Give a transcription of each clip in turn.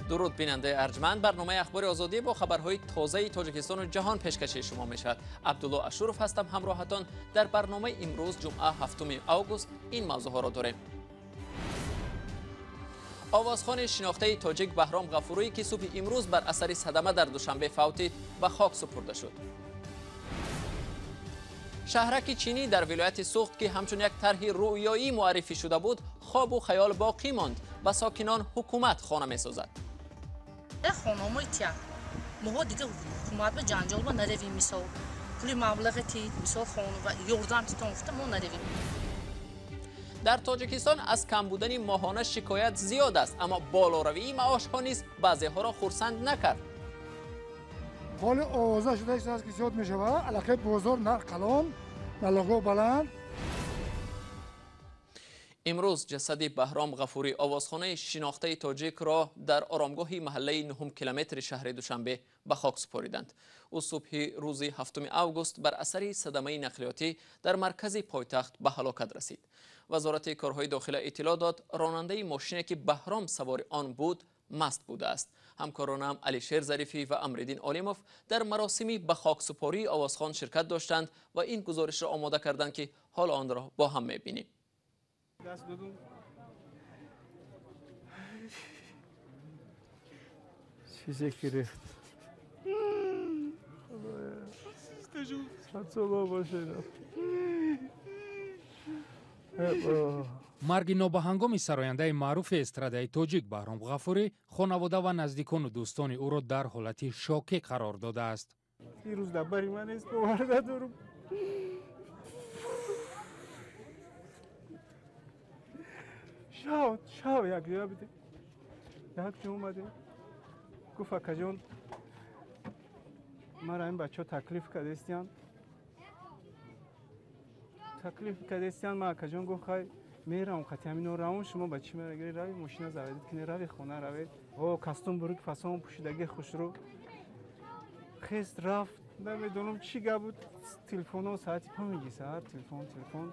Дуруд бинандаи арҷманд, барномаи Ахбори Озодӣ бо хабарҳои тозаи Тоҷикистону ҷаҳон пешкаши шумо мешавад. Абдулло Ашуров ҳастам ҳамроҳатон. Дар барномаи имрӯз ҷумъа 7 август ин мавзӯъҳоро дорем. Овозхони шинохтаи тоҷик Баҳром Ғафурӣ, ки субҳи имрӯз бар асари садама дар Душанбе фавтид, ба хок супурда шуд. Шаҳраки чинӣ дар вилояти Суғд, ки ҳамчун як тарҳи рӯёӣ муаррифӣ шуда буд, хобу хаёл боқӣ монд. Ба сокинон ҳукумат хона месозад. Хонамои тия моҳо дига ҳукумат ба ҷанҷол ба наравем, мисол пули маблағи ти мисол хон ва ёрдам титон гуфта мо наравем. Дар Тоҷикистон аз кам будани моҳона шикоят зиёд аст, аммо болоравии маошҳо низ баъзеҳоро хурсанд накард. Ҳоли овоза шуда аст, ки зиёд мешавад, аллакай бозор нарх калон, налогҳо баланд. Имрӯз ҷасади Баҳром Ғафурӣ, овозхонаи шинохтаи тоҷикро дар оромгоҳи маҳаллаи 9 километри шаҳри Душанбе ба хок супориданд. Ӯ субҳи рӯзи 7 август бар асари садамаи нақлиётӣ дар маркази пойтахт ба ҳалокат расид. Вазорати корҳои дохила иттилоъ дод, ронандаи мошине, ки Баҳром савори он буд, маст будааст. Ҳамкоронам Алишер Зарифӣ ва Амриддин Олимов дар маросими ба хоксупории овозхон ширкат доштанд ва ин гузоришро омода карданд, ки ҳоло онро бо ҳам мебинем. Чизе ки рехт. Марги нобаҳангоми сарояндаи маъруфи эстрадаи тоҷик Баҳром Ғафурӣ хонавода ва наздикону дӯстони ӯро дар ҳолати шокӣ қарор додааст. Ирӯз дар бари ман нест, бовар надорам. Шав, шав якҷоя будем. Якҷо омадем. Гуфт, акаҷон, мара ин бачаҳо таклиф кардестиян. Таклиф кардестиян, ман акаҷон гуфт, хай меравам, қати ҳамино равон, шумо ба чӣ мерагиред? Рави мошина заведед, ки рави хона равед. О, кастум бурук фасон пӯшидаги хушрӯ. Хест рафт, намедонам чӣ гап буд. Телефонҳо соати 5 саҳар, телефон, телефон.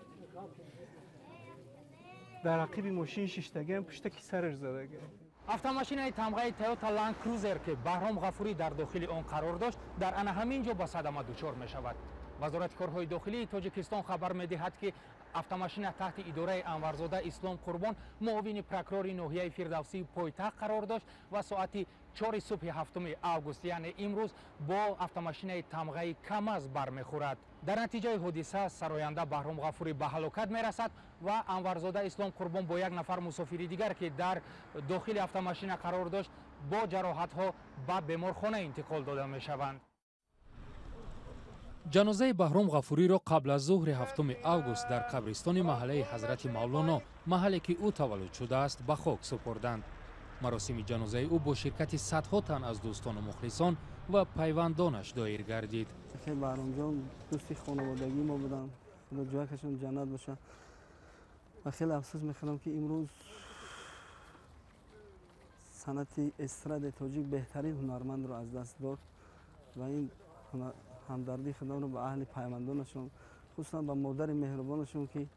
Дар ақиби мошин шиштагиам, пушта ки сараш задаги. Автомошинаи тамғаи Toyota Land Cruiser, ки Баҳром Ғафурӣ дар дохили он қарор дошт, дар ана ҳамин ҷо ба садама дучор мешавад. Вазорати корҳои дохилии Тоҷикистон хабар медиҳад, ки автомошина таҳти идораи Анварзода Ислом Қурбон, муовини прокурори ноҳияи Фирдавсии пойтахт қарор дошт ва соати 4 субҳи 7 август, яъне имрӯз, бо автомошинаи тамғаи КАМАЗ бармехӯрад. Дар натиҷаи ҳодиса сароянда Баҳром Ғафурӣ ба ҳалокат мерасад ва Анварзода Ислом Қурбон бо як нафар мусофири дигар, ки дар дохили автомошина қарор дошт, бо ҷароҳатҳо ба беморхона интиқол дода мешаванд. Ҷанозаи Баҳром Ғафуриро қабл аз зуҳри 7 август дар қабристони маҳаллаи Ҳазрати Мавлоно, маҳалле ки ӯ таваллуд шудааст, ба хок супурданд. Маросими ҷанозаи ӯ бо ширкати садҳо тан аз дӯстону мухлисон ва пайвандонаш доир гардид. Баҳромҷон дӯсти хонаводагии мо буданд, худо ҷоякашон ҷаннат бошад. Ва хеле афсӯс мехӯрам, ки имрӯз санъати эстрадаи тоҷик беҳтарин ҳунармандро аз даст дод ва ин ҳамдардии худамро ба аҳли пайвандонашон, хусусан ба модари меҳрубонашон, ки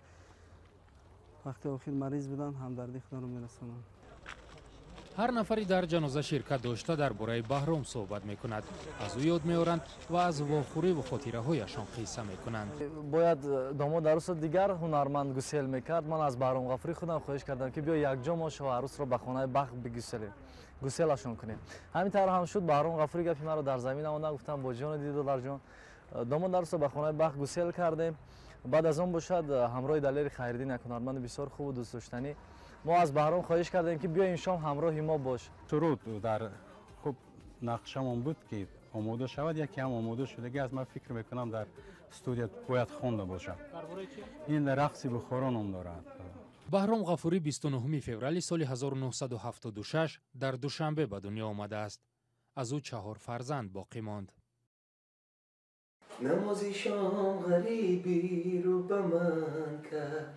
вақти охир мариз буданд, ҳамдардии худамро мерасонам. Ҳар нафаре дар ҷаноза ширкат дошта дар бораи Баҳром суҳбат мекунад, аз ӯ ёд меоранд ва аз вохӯриву хотираҳояшон қисса мекунанд. Бояд домод арӯсро дигар ҳунарманд гусел мекард. Ман аз Баҳром Ғафурӣ худам хоҳиш кардам, ки биё якҷо мо шоҳ арӯсро ба хонаи бахт бигуселем, гуселашон кунем. Ҳамин тавр ҳам шуд. Баҳром Ғафурӣ гапи маро дар замин омода, гуфтам бо ҷону диду дарҷон домод арӯсро ба хонаи бахт гусел кардем. Баъд аз он бошад ҳамроҳи Далери Хайриддин, як ҳунарманди бисёр хубу дӯстдоштанӣ, мо аз Баҳром хоҳиш кардем, ки биё ин шом ҳамроҳи мо бош. Суруд дар хуб нақшамон буд, ки омода шавад, яке ҳам омода шудаги аз ман фикр мекунам дар студия бояд хонда бошад. Ин рақси Бухоро ном дорад. Баҳром Ғафурӣ 29 феврали соли 1976 дар Душанбе ба дунё омадааст. Аз ӯ 4 фарзанд боқӣ монд. Намози шом ғарибӣ рӯ ба ман кард,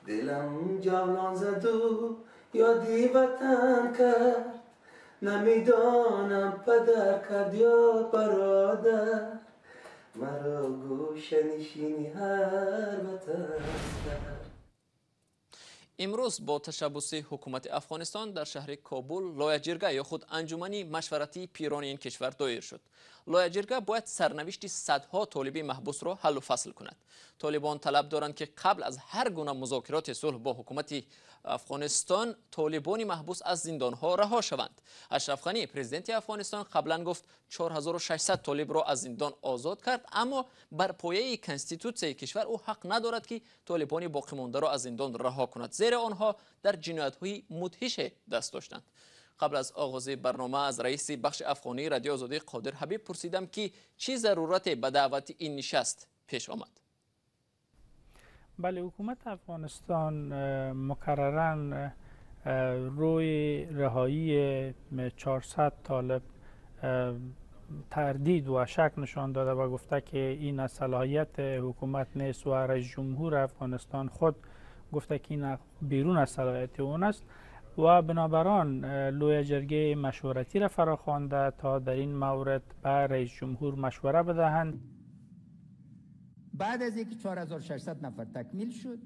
дилам ҷавлон заду ёди ватан кард. Намедонам падар кард ё бародар, маро гӯшанишини ҳар ватан кард. Имрӯз бо ташаббуси ҳукумати Афғонистон дар шаҳри Кобул лояҷирга ё худ анҷумани машваратии пирони ин кишвар доир шуд. Лояҷирга бояд сарнавишти садҳо толиби маҳбусро ҳаллу фасл кунад. Толибон талаб доранд, ки қабл аз ҳар гуна музокироти сулҳ бо ҳукумати Афғонистон толибони маҳбус аз зиндонҳо раҳо шаванд. Ашраф Ғанӣ, президенти Афғонистон, қаблан гуфт 4600 толибро аз зиндон озод кард, аммо бар пояи конститутсияи кишвар ӯ ҳақ надорад, ки толибони боқимондаро аз зиндон раҳо кунад, зеро онҳо дар ҷиноятҳои мудҳише даст доштанд. Қабл аз оғози барнома аз раиси бахши афғонии Радиои Озодӣ Қодир Ҳабиб пурсидам, ки чӣ зарурате ба даъвати ин нишаст пеш омад. بله، حکومت افغانستان مکرراً روی رهایی 400 طالب تردید و شک نشان داده و گفته که این از صلاحیت حکومت نیست و رئیس جمهور افغانستان خود گفته که این بیرون از صلاحیت اون است و بنابران لوی جرگه مشورتی را فراخوانده تا در این مورد به رئیس جمهور مشوره بدهند. بعد از اینکه 4600 نفر تکمیل شد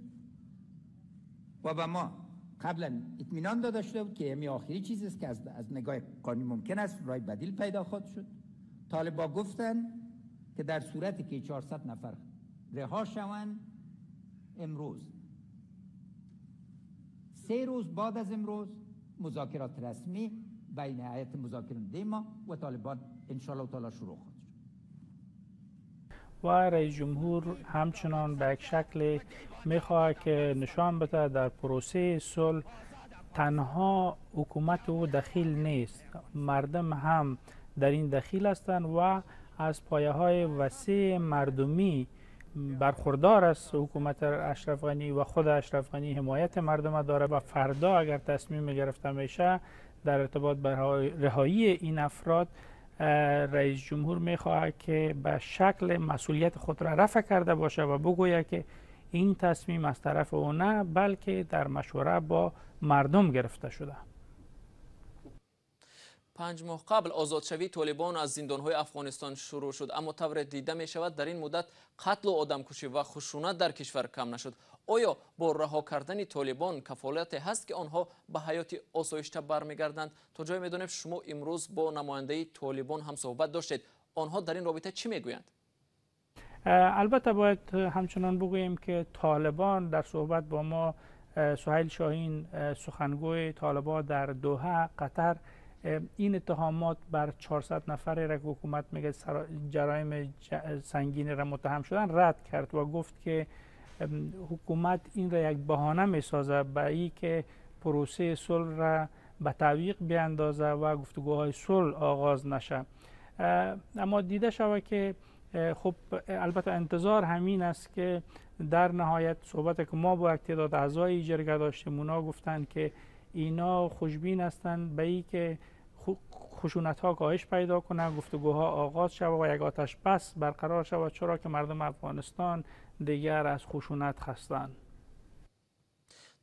و به ما قبلا اطمینان داده شده بود که همین آخری چیز است که از نگاه قانونی ممکن است راه بدیل پیدا خواهد شد، طالبا گفتند که در صورتی که 400 نفر رها شوند امروز، 3 روز بعد از امروز مذاکرات رسمی بین هیئت مذاکره ما و طالبان انشاءالله تعالی شروع خواهد شد. و رئیس جمهور همچنان به یک شکل میخواهد که نشان بده در پروسه صلح تنها حکومت او دخیل نیست، مردم هم در این دخیل هستند و از پایه های وسیع مردمی برخوردار است حکومت اشرف غنی و خود اشرف غنی حمایت مردم داره و فردا اگر تصمیم گرفته میشه در ارتباط با رهایی این افراد، رئیس جمهور میخواهد که به شکل مسئولیت خود را رفع کرده باشه و بگوید که این تصمیم از طرف او نه، بلکه در مشوره با مردم گرفته شده. 5 ماه قبل озодшавии толибон аз зиндонҳои Афғонистон шурӯъ шуд, аммо тавре дида мешавад, дар ин муддат қатлу одамкушӣ ва хушунат дар кишвар кам нашуд. Оё бо раҳо кардани толибон кафолате ҳаст, ки онҳо ба ҳаёти осоишта бармегарданд? То ҷое медонем, шумо имрӯз бо намояндаи толибон ҳам суҳбат доштед. Онҳо дар ин робита чӣ мегӯянд? البته باید همچنان بگوییم که طالبان در صحبت با ما، سهیل شاهین سخنگوی طالبان در دوحه قطر، این اتهامات بر 400 نفری را که حکومت میگه جرایم سنگین را متهم شدن رد کرد و گفت که حکومت این را یک بهانه میسازه به ای که پروسه صلح را به تعویق بیاندازه و گفتگوهای صلح آغاز نشه. اما دیده شود که خب البته انتظار همین است که در نهایت صحبت که ما با یک تعداد اعضای جرگه داشتیم، اونا گفتند که اینا خوشبین هستند به ای که خشونت ها کاهش پیدا کنه، گفتگوها آغاز شود و یک آتش بس برقرار شود، چرا که مردم افغانستان دیگر از خشونت خستند.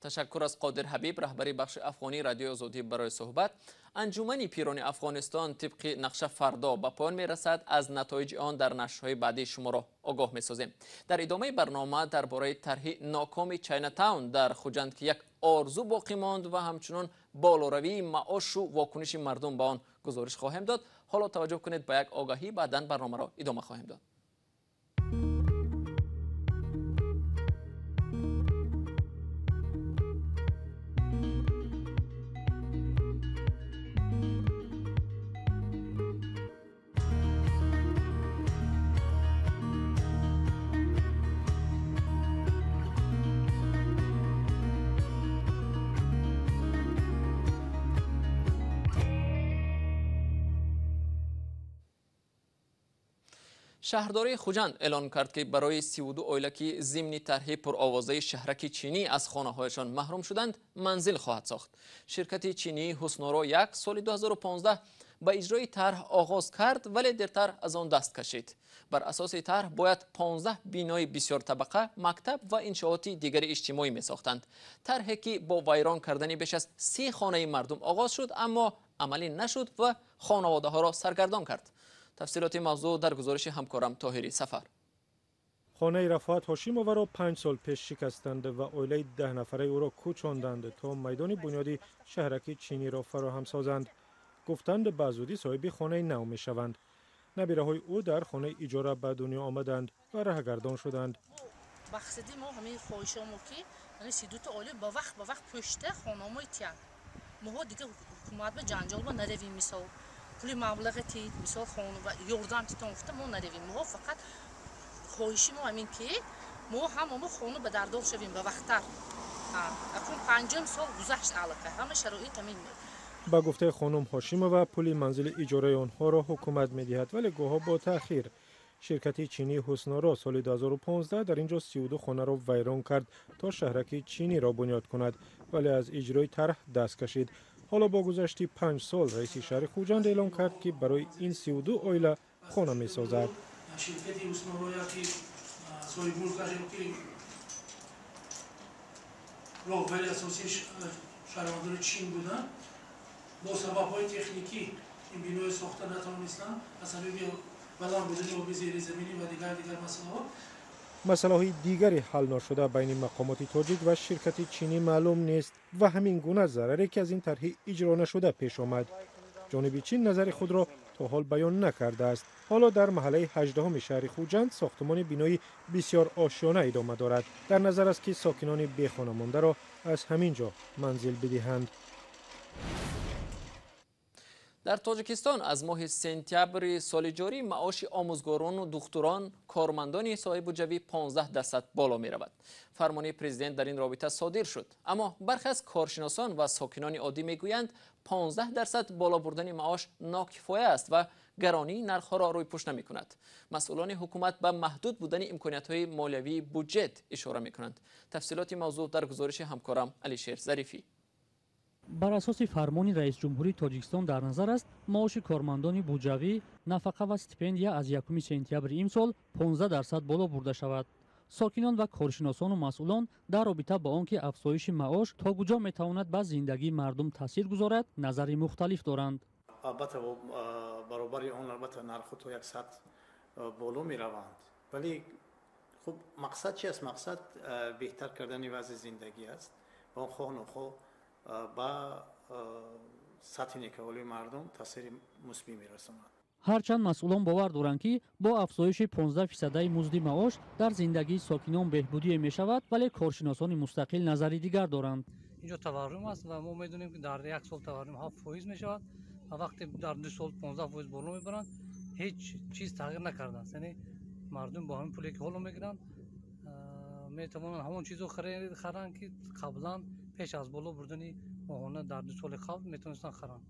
تشکر از قادر حبیب، رهبری بخش افغانی رادیو آزادی برای صحبت. انجمن پیران افغانستان طبق نقشه فردا به پایان میرسد. از نتایج آن در نشرهای بعدی شما را آگاه میسازیم. در ادامه برنامه درباره طرح ناکام چاینا تاون در خوجند که یک آرزو باقی ماند و همچنان بالاروی معاش و واکنش مردم به آن گزارش خواهیم داد. حالا توجه کنید به یک آگاهی، بعدا برنامه را ادامه خواهیم داد. Шаҳрдории Хуҷанд эълон кард, ки барои 32 оила, ки зимни тарҳи пуровозаи шаҳраки чинӣ аз хонаҳояшон маҳрум шуданд, манзил хоҳад сохт. Ширкати чинии Ҳусноро 1 соли 2015 ба иҷрои тарҳ оғоз кард, вале дертар аз он даст кашид. Бар асоси тарҳ бояд 15 бинои бисёртабақа, мактаб ва иншооти дигари иҷтимоӣ месохтанд. Тарҳе ки бо вайрон кардани беш аз 30 хонаи мардум оғоз шуд, аммо амалӣ нашуд ва хонаводаҳоро саргардон кард. Тафсилоти мавзӯъ дар гузориши ҳамкорам Тоҳири Сафар. Хонаи Рафоат Ҳошимоваро 5 сол пеш шикастанд ва оилаи 10 нафараи ӯро кӯчонданд, то майдони бунёди шаҳраки чиниро фароҳам созанд. Гуфтанд, ба зудӣ соҳиби хонаи нав мешаванд. Набираҳои ӯ дар хонаи иҷора ба дунё омаданд ва раҳгардон шуданд. Мақсади мо ҳамин хоҳишомо, ки 32-та оила ба вақт пӯшта хонамои тиянд. Моҳо дига ҳукумат ба ҷанҷол ба наравем, мисол пули маблағи тид, мисол хона ва ёрдам титон гуфта мо наравем. Моҳо фақат хоҳиши мо ҳамин, ки мо ҳамамо хона ба дардор шавем ба вақттар. Акун 5-ум сол гузашт, аллакай ҳама шароит ҳамин. Ба гуфтаи хонум Ҳошимова, пули манзили иҷораи онҳоро ҳукумат медиҳад, вале гоҳо бо таъхир. Ширкати чинии Ҳусноро соли 2015 дар ин ҷо 32 хонаро вайрон кард, то шаҳраки чиниро бунёд кунад, вале аз иҷрои тарҳ даст кашид. Ҳоло бо гузашти 5 сол раиси шаҳри Хуҷанд эълон кард, ки барои ин 32 оила хона месозад. Ширкати Ҳусноро, яки соҳибмулкаш, ки роҳбари асосии шаҳрвандони Чин буданд, бо сабабҳои техникӣ ин бинои сохта натавонистанд аз сабаби баланд будани оби зеризаминӣ ва дигар масъалаҳо. Масъалаҳои дигари ҳал ношуда байни мақомоти тоҷик ва ширкати чинӣ маълум нест ва ҳамин гуна зараре, ки аз ин тарҳи иҷро нашуда пеш омад. Ҷониби Чин назари худро то ҳол баён накардааст. Ҳоло дар маҳаллаи 18-уми шаҳри Хуҷанд сохтумони бинои бисёр ошёна идома дорад. Дар назар аст, ки сокинони бехонамондаро аз ҳамин ҷо манзил бидиҳанд. Дар Тоҷикистон аз моҳи сентябри соли ҷорӣ маоши омӯзгорону духтурон, кормандони соҳаи буҷавӣ 15% боло меравад. Фармони президент дар ин робита содир шуд. Аммо бархе аз коршиносон ва сокинони оддӣ мегӯянд, 15% боло бурдани маош нокифоя аст ва гаронии нархҳоро рӯйпӯш намекунад. Масъулони ҳукумат ба маҳдуд будани имкониятҳои молиявии буҷет ишора мекунанд. Тафсилоти мавзӯъ дар гузориши ҳамкорам Алишер Зарифӣ. Бар асоси фармони раисҷумҳурии Тоҷикистон дар назар аст, маоши кормандони буҷавӣ, нафақа ва стипендия аз 1 сентябри имсол 15% боло бурда шавад. Сокинон ва коршиносону масъулон дар робита ба он ки афзоиши маош то куҷо метавонад ба зиндагии мардум таъсир гузорад, назари мухталиф доранд. Албатта, баробари он, албатта, нархҳо то як сатҳ боло мераванд, вале хуб, мақсад чи аст? Мақсад беҳтар кардани вазъи зиндагӣ аст ва он хоҳ нохоҳ ба сатҳи некаҳолии мардум таъсири мусбӣ мерасонад. Ҳарчанд масъулон бовар доранд, ки бо афзоиши 15-фисадаи музди маош дар зиндагии сокинон беҳбудие мешавад, вале коршиносони мустақил назари дигар доранд. Инҷо таваррум аст ва мо медонем, ки дар як сол таваррум 7% мешавад ва вақте дар 2 сол 15% боло мебаранд, ҳеҷ чиз тағйир накардааст. Яъне мардум бо ҳамин пуле, ки ҳоло мегиранд, метавонанд ҳамон чизро харанд, ки қаблан пеш аз боло бурдани моҳона дар 2 соли қабл метавонистанд харанд.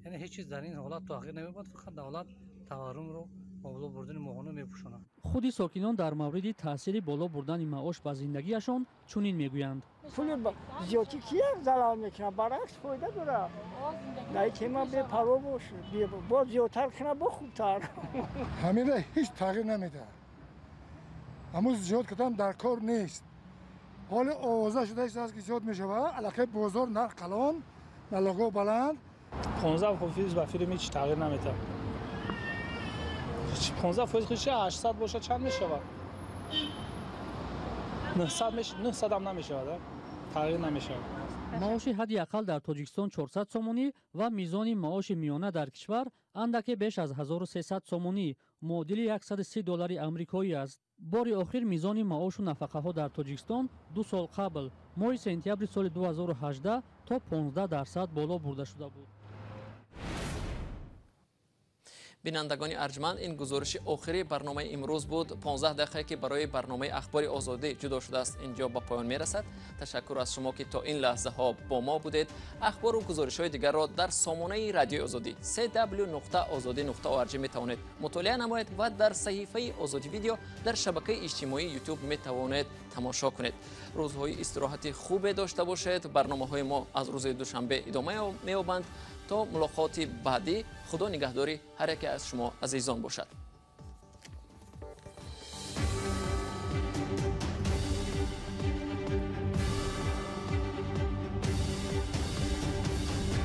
Яъне ҳеҷ чиз дар ин ҳолат тағйир намеёбад, фақат давлат таваррумро бо боло бурдани моҳона мепӯшонад. Худи сокинон дар мавриди таъсири боло бурдани маош ба зиндагиашон чунин мегӯянд. Пули зиёдӣ кия залал мекунад, баръакс фоида дорад. Дар тема бепарво бош, боз зиёдтар кунад, бо хубтар. Ҳамина ҳеҷ тағйир намедиҳад. Ҳамун зиёд кардан дар кор нест. Ҳоли овоза шуда аст, ки зиёд мешавад, аллакай бозор нарх калон, налогҳо баланд. 15% ба фирм ҳеҷ тағйир намедиҳад. 15% худш 800 бошад, чанд мешавад? 900 мешавад, 900 ҳам намешавад, тағйир намешавад. Маоши ҳадди ақал дар Тоҷикистон 400 сомонӣ ва мизони маоши миёна дар кишвар андаке беш аз 1300 сомонӣ, муодили 130 доллари амрикоӣ аст. Бори охир мизони маошу нафақаҳо дар Тоҷикистон 2 сол қабл, моҳи сентябри соли 2018 то 15% боло бурда шуда буд. Бинандагони арҷманд, ин гузориши охири барномаи имрӯз буд. 15 дақиқае, ки барои барномаи Ахбори Озодӣ ҷудо шудааст, инҷо ба поён мерасад. Ташаккур аз шумо, ки то ин лаҳзаҳо бо мо будед. Ахбору гузоришҳои дигарро дар сомонаи Радиои Озодӣ cw.ozodi.org метавонед мутолиа намоед ва дар саҳифаи Озодӣ видео дар шабакаи иҷтимоии YouTube метавонед тамошо кунед. Рӯзҳои истироҳати хубе дошта бошед. Барномаҳои мо аз рӯзи душанбе идома меёбанд. То мулоқоти баъдӣ, Худо нигаҳдори ҳар яке аз шумо азизон бошад.